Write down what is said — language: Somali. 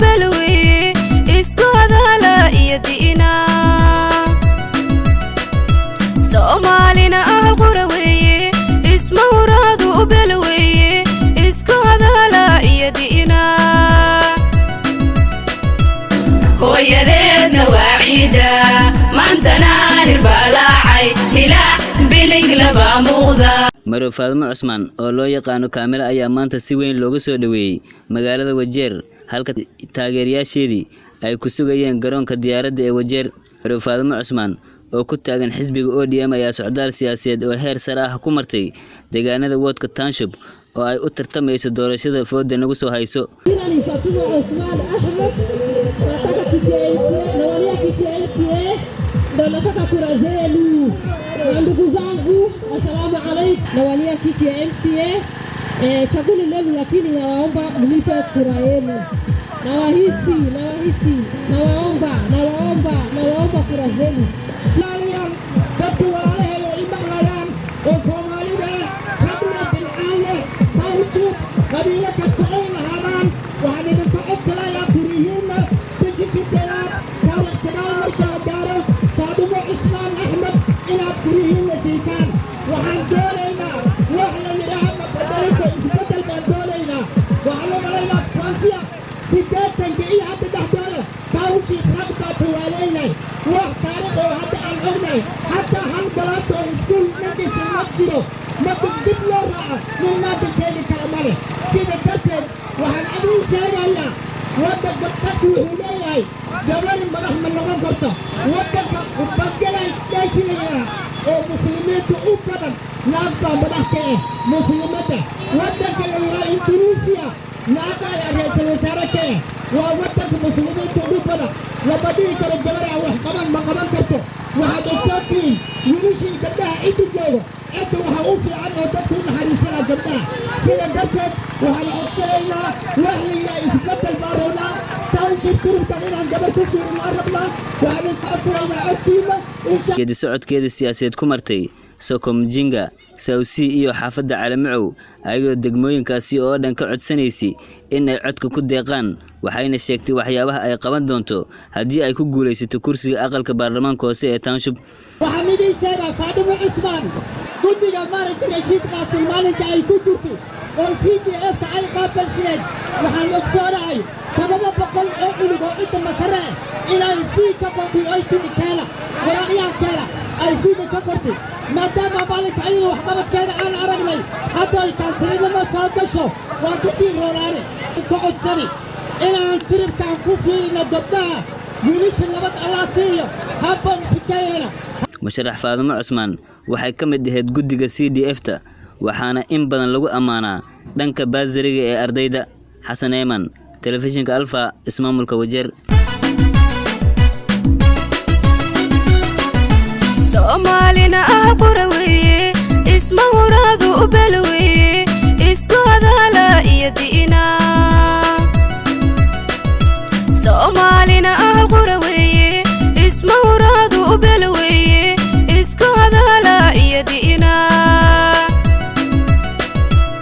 Belweye, isku hadala iyo di'ina. Soomaalina ahal qura weeye, isma huraadu u belweye, isku hadala iyo di'ina. Hooyadeedna waa ciida, maantana hirbalaacay hilaac bilig laba muuqda. Marwo Faadumo Cusmaan oo loo yaqaano Kaamila ayaa maanta si weyn looga soo dhoweeyey magaalada Wajeer, halka taageerayaasheedii ay ku sugayeen garoonka diyaaradda ee Wajeer. Marwo Faadumo Cusmaan oo ku taagan xisbiga ODM ayaa socdaal siyaasadeed oo heer sare ah ku martay deegaanada Woodka Township oo ay u tartamayso doorashada fooda nagu soo hayso. Jina ni Fatuma Osman Ahmed, nataka kiti ya MCA, nawania kiti ya MCA, ndo nataka kura zenu. Na ndugu zangu, asalamu alaikum. Nawania kiti ya MCA, chaguli lenu, lakini nawaomba mnipe kura yenu. Nawahisi, nawahisi, nawaomba, nawaomba, nawaomba kura zenu. Dadka walaalahay oo i maqlayaan oo Soomaalida, rabna bilcaaye township, qabiilo kasta oy lahaadaan, waxaan idinka codsanayaa kurihiinna bishii 8aad taarikh 9 marka la gaaro Faadumo Cusmaan Axmed inaad kurihiinna siisaan. Waxaan doonaynaa wax la yidhaaha mabadaliko, isbeddel baan doonaynaa. Waxaan u malaynaa kuansia 80-ka iyo hadda dhexdooda township rag baa tawaaleynay. Wax taariikh oo hadda aan ognahay, hataa hal galaas oo iskuul ma dhisin, ma jiro. Marka dib loo raaco, nin maanta sheegi kara male. Sida darteed waxaan adiin sheegayaa, waddanka dadku wuxuu leeyahay gabari madax ma noqon karto. Waddanka Bangladesh la yidhaha oo Muslimiinta u badan, naag baa madax ka ah Muslimadda. Waddanka la yidhaha Indunuusiya, naag ayaa ra'iisul wasaare ka ah. Waa waddanka Muslimiinta ugu badan. Lama dhihi karo gabar aan wax qaban ma qaban karto. Waxaad ogsoontihiin wiilashii gabdhaha cidda jooga, cidda waxaa u fiican oo dadku u naxariisanaa gabdhaha. Sida darteed waxaan codsanaynaa wax la yidhaha isbeddel baan rabnaa. Township turubkan inaan gabar ku fiirinaa rabnaa. Waxaan idinka codsanaynaa codkiina insha Geedi socodkeeda siyaasadeed ku martay Sokomjinga, Sawsi iyo xaafadda Calamacow, ayagoo degmooyinkaasi oo dhan ka codsanaysay in ay codka ku deeqaan, waxayna sheegtay waxyaabaha ay qaban doonto haddii ay ku guulaysato kursiga aqalka baarlamaanka hoose ee Township. Waxaan idiin sheegaa, Faadumo Cusmaan guddiga maaragtay Rashiid Qaasim maalinka ay ku jirtay oo CDF ay qaabilsineed, waxaan ogsoonahay 700 oo cunug oo cidda Masare ah inay sii ka qortay, ay timi keena waraaqyaha, keena, ay siiga ka qortay. Maadaama maalinka ayada waxqabadkeeda aan aragnay, hadda ay kaansilinimo soo gasho waan ku tiiroonaane ka codsani inaan tiribkaan ku fiirino gabdhaha. Wiilasha nabad Allah siiyo habban sikeeyana. Musharax Faadumo Cusmaan waxay ka mid ahayd guddiga CDF-ta, waxaana in badan lagu ammaanaa dhanka bursary-ga ee ardayda. Xasan Eeman, Telefishinka Alfa, ismaamulka Wajeer. Soomaalina ah qura weeye, isma huraadu u belweye, isku hadala iyo di'ina.